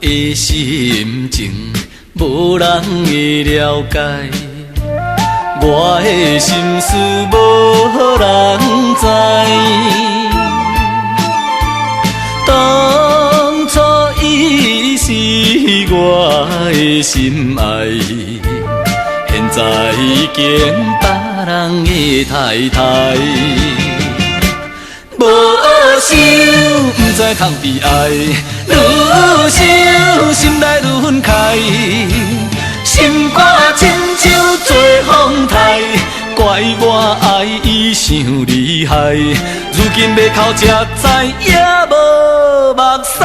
的心情，無人會了解。我的心事無人知。當初伊是我的心愛，現在已經別人的太太。無想，毋知通悲哀，愈想心內愈憤慨，心肝親像做風颱，怪我愛伊傷厲害，如今欲哭才知也無目屎。啊，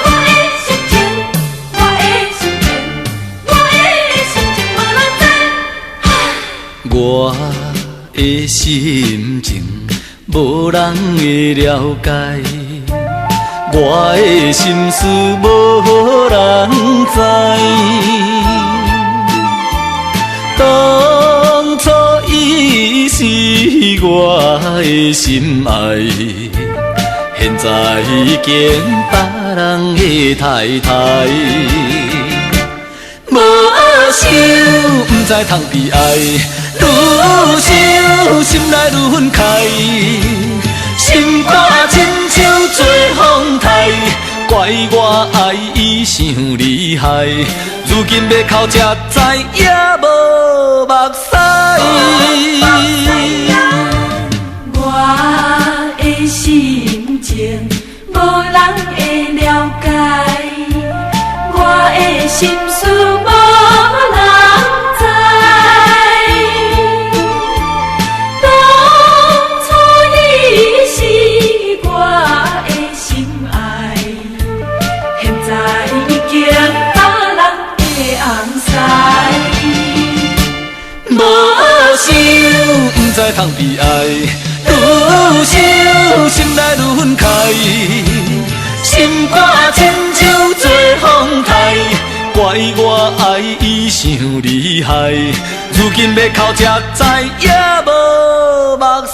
我的心情，我的心情，我的心情無人知。我的心情，無人會了解，我的心事無人知。當初伊是我的心愛，現在已經別人的太太。無想，毋知通悲哀，愈想心內愈憤慨，心肝親像做風颱，怪我愛伊傷厲害，如今欲哭才知也無目屎。我的心情，無人會了解，我的心事無人知。當初你是我的心愛，現在已經別人的翁婿。無想，毋知通悲哀，愈想心內愈憤慨，心肝親像做風颱，怪我愛伊傷厲害，如今欲哭才知也無目屎。